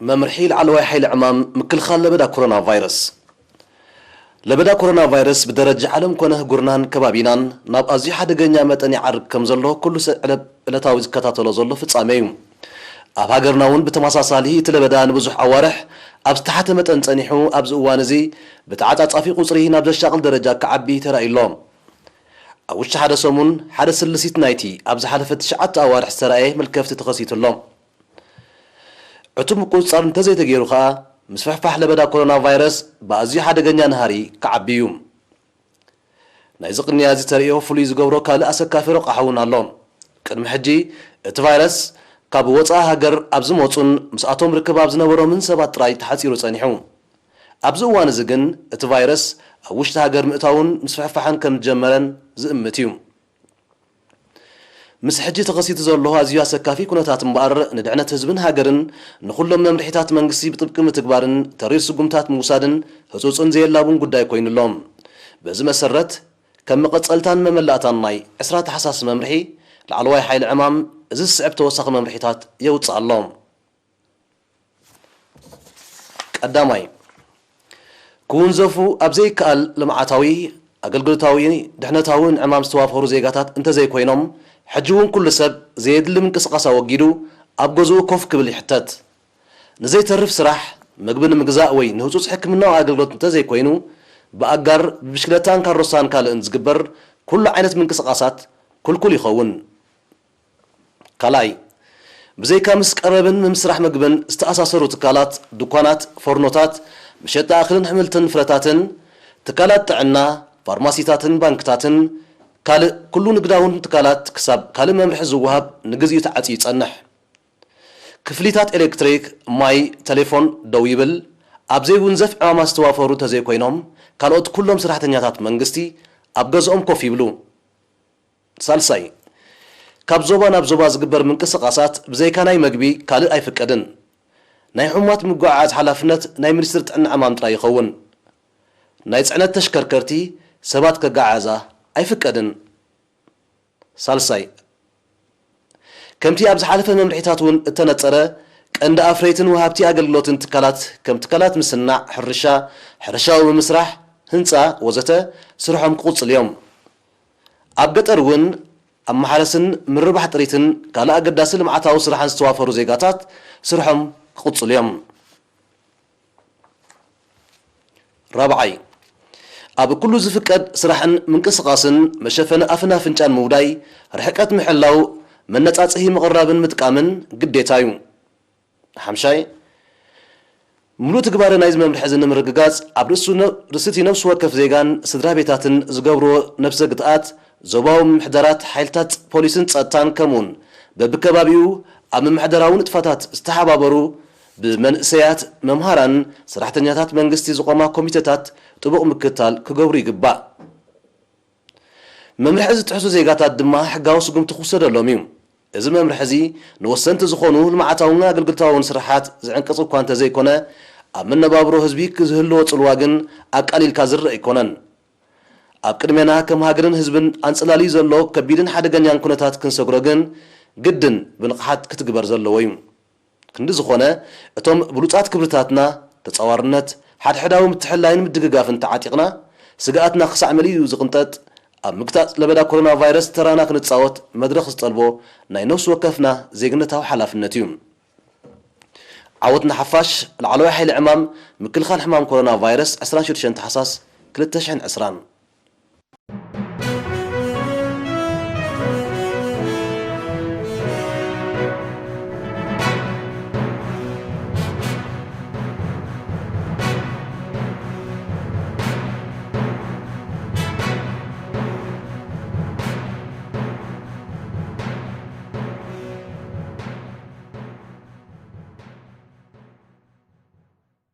መምርሒ ላዕለዋይ ሓይሊ ዕማም ምክልኻል ለበዳ ኮሮና ቫይረስ። ለበዳ ኮሮና ቫይረስ ብደረጃ ዓለም ኮነ ህጉርናን ከባቢናን ናብ ኣዝዩ ሓደገኛ መጠን ይዓርግ ከም ዘሎ ኩሉ ሰብ ዕለ-፣ ዕለታዊ ዝከታተሎ ዘሎ ፍጻሜ እዩ። ኣብ ሃገርና እውን ብተመሳሳሊ እቲ ለበዳ ንብዙሕ ኣዋርሕ ኣብ ዝተሓተ መጠን ጸኒሑ፣ ኣብዚ እዋን እዚ ብተዓጻጻፊ ቁጽሪ ናብ ዘሻቕል ደረጃ ክዓቢ ተራእዩ ኣሎ። ኣብ ውሽጢ ሓደ ሰሙን ሓደ ስልሲት ናይቲ ኣብ ዝሓለፈ ትሽዓተ ኣዋርሕ ዝተራእየ መልከፍቲ ተኸሲቱ ኣሎ። ዕቱብ ምቁጽጻር እንተዘይተገይሩ ከኣ፣ ምስፍሕፋሕ ለበዳ ኮሮና ቫይረስ ብኣዝዩ ሓደገኛ ናህሪ ክዓቢ እዩ። ናይዚ ቅንያ እዚ ተርእዮ ፍሉይ ዝገብሮ ካልእ ኣሰካፊ ረቋሒ እውን ኣሎ። ቅድሚ ሕጂ እቲ ቫይረስ ካብ ወጻኢ ሃገር ኣብ ዝመጹን ምስኣቶም ርክብ ኣብ ዝነበሮምን ሰባት ጥራይ ተሓጺሩ ጸኒሑ። ኣብዚ እዋን እዚ ግን እቲ ቫይረስ ኣብ ውሽጢ ሃገር ምእታውን ምስፍሕፋሕን ከም ዝጀመረን ዝእምት እዩ። ምስ ሕጂ ተኸሲቱ ዘሎ ኣዝዩ ኣሰካፊ ኩነታት እምበኣር፣ ንድሕነት ህዝብን ሃገርን ንኹሎም መምርሒታት መንግስቲ ብጥብቂ ምትግባርን ተሪር ስጉምታት ምውሳድን ህጹጽን ዘየላቡን ጉዳይ ኮይኑ ኣሎ። በዚ መሰረት፣ ከም መቐጸልታን መመላእታን ናይ ዕስራ ታሕሳስ መምርሒ፣ ላዕለዋይ ሓይሊ ዕማም እዚ ዝስዕብ ተወሳኺ መምርሒታት የውጽእ ኣሎ። ቀዳማይ፣ ክውንዘፉ ኣብ ዘይከኣል ልምዓታዊ፣ ኣገልግሎታዊ፣ ድሕነታዊ ንዕማም ዝተዋፈሩ ዜጋታት እንተዘይኮይኖም፣ ሕጂ እውን ኩሉ ሰብ ዘየድሊ ምንቅስቓስ ኣወጊዱ ኣብ ገዝኡ ኮፍ ክብል ይሕተት። ንዘይተርፍ ስራሕ፣ ምግቢ ንምግዛእ ወይ ንህጹጽ ሕክምናዊ ኣገልግሎት እንተዘይኮይኑ፣ ብኣጋር፣ ብብሽክለታን ካሮሳን ካልእን ዝግበር ኩሉ ዓይነት ምንቅስቓሳት ክልኩል ይኸውን። ካልኣይ፣ ብዘይካ ምስ ቀረብን ምስ ስራሕ ምግብን ዝተኣሳሰሩ ትካላት፣ ድኳናት፣ ፎርኖታት፣ መሸጣ እኽልን ኣሕምልትን ፍረታትን፣ ትካላት ጥዕና፣ ፋርማሲታትን ባንክታትን ካልእ ኩሉ ንግዳውን ትካላት ክሳብ ካልእ መምርሒ ዝወሃብ ንግዚኡ ተዓጽዩ ይጸንሕ። ክፍሊታት ኤሌክትሪክ፣ ማይ፣ ቴሌፎን ደው ይብል። ኣብ ዘይውንዘፍ ዕማማት ዝተዋፈሩ እንተዘይኮይኖም፣ ካልኦት ኩሎም ሰራሕተኛታት መንግስቲ ኣብ ገዝኦም ኮፍ ይብሉ። ሳልሳይ፣ ካብ ዞባ ናብ ዞባ ዝግበር ምንቅስቓሳት ብዘይካ ናይ መግቢ ካልእ ኣይፍቀድን። ናይ ሕሙማት ምጉዕዓዝ ሓላፍነት ናይ ሚኒስትሪ ጥዕና ዕማም ጥራይ ይኸውን። ናይ ጽዕነት ተሽከርከርቲ ሰባት ከጋዓዕዛ ኣይፍቀድን። ሳልሳይ፣ ከምቲ ኣብ ዝሓለፈ መምርሒታት እውን እተነጸረ፣ ቀንዲ ኣፍረይትን ወሃብቲ ኣገልግሎትን ትካላት ከም ትካላት ምስናዕ፣ ሕርሻ፣ ሕርሻዊ ምምስራሕ፣ ህንጻ ወዘተ ስርሖም ክቕጽሉ እዮም። ኣብ ገጠር እውን ኣብ ማሕረስን ምርባሕ ጥሪትን ካልእ ኣገዳሲ ልምዓታዊ ስራሕን ዝተዋፈሩ ዜጋታት ስርሖም ክቕጽሉ እዮም። ራብዓይ፣ ኣብ ኩሉ ዝፍቀድ ስራሕን ምንቅስቓስን መሸፈኒ ኣፍን ኣፍንጫን ምውዳይ፣ ርሕቀት ምሕላው፣ መነጻጽሂ ምቕራብን ምጥቃምን ግዴታ እዩ። ሓምሻይ፣ ምሉእ ትግባረ ናይዚ መምርሒ እዚ ንምርግጋጽ፣ ኣብ ርእሱ ነ-፣ ርእሲ እቲ ነፍሲ ወከፍ ዜጋን ስድራ ቤታትን ዝገብርዎ ነብሰ ግትኣት፣ ዞባዊ ምምሕዳራት፣ ሓይልታት ፖሊስን ጸጥታን፣ ከምኡውን በብከባቢኡ ኣብ ምምሕዳራዊ ንጥፈታት ዝተሓባበሩ ብመንእሰያት፣ መምሃራን ሰራሕተኛታት መንግስቲ ዝቖማ ኮሚተታት ጥቡቕ ምክትታል ክገብሩ ይግባእ። መምርሒ ዝጥሕሱ ዜጋታት ድማ ሕጋዊ ስጉምቲ ክውሰደሎም እዩ። እዚ መምርሒ እዚ ንወሰንቲ ዝኾኑ ልምዓታውን ኣገልግሎታውን ስራሓት ዝዕንቅጽ እኳ እንተዘይኮነ፣ ኣብ መነባብሮ ህዝቢ ክዝህልዎ ጽልዋ ግን ኣቃሊልካ ዝረአ ኣይኮነን። ኣብ ቅድሜና ከም ሃገርን ህዝብን ኣንጸላልዩ ዘሎ ከቢድን ሓደገኛን ኩነታት ክንሰግሮ ግን ግድን ብንቕሓት ክትግበር ዘለዎ እዩ። ክንዲ ዝኾነ፣ እቶም ብሉጻት ክብርታትና፣ ተጻዋርነት፣ ሓድሕዳዊ ምትሕልላይን ምድግጋፍን ተዓጢቕና፣ ስግኣትና ክሳዕ መሊኡ ዝቕንጠጥ፣ ኣብ ምግታእ ለበዳ ኮሮና ቫይረስ ተራና ክንጻወት መድረኽ ዝጠልቦ ናይ ነፍሲ ወከፍና ዜግነታዊ ሓላፍነት እዩ። ዓወት ንሓፋሽ! ላዕለዋይ ሓይሊ ዕማም ምክልኻል ሕማም ኮሮና ቫይረስ፣ ዕስራን ሽዱሽተን ታሕሳስ ክልተ ሽሕን ዕስራን።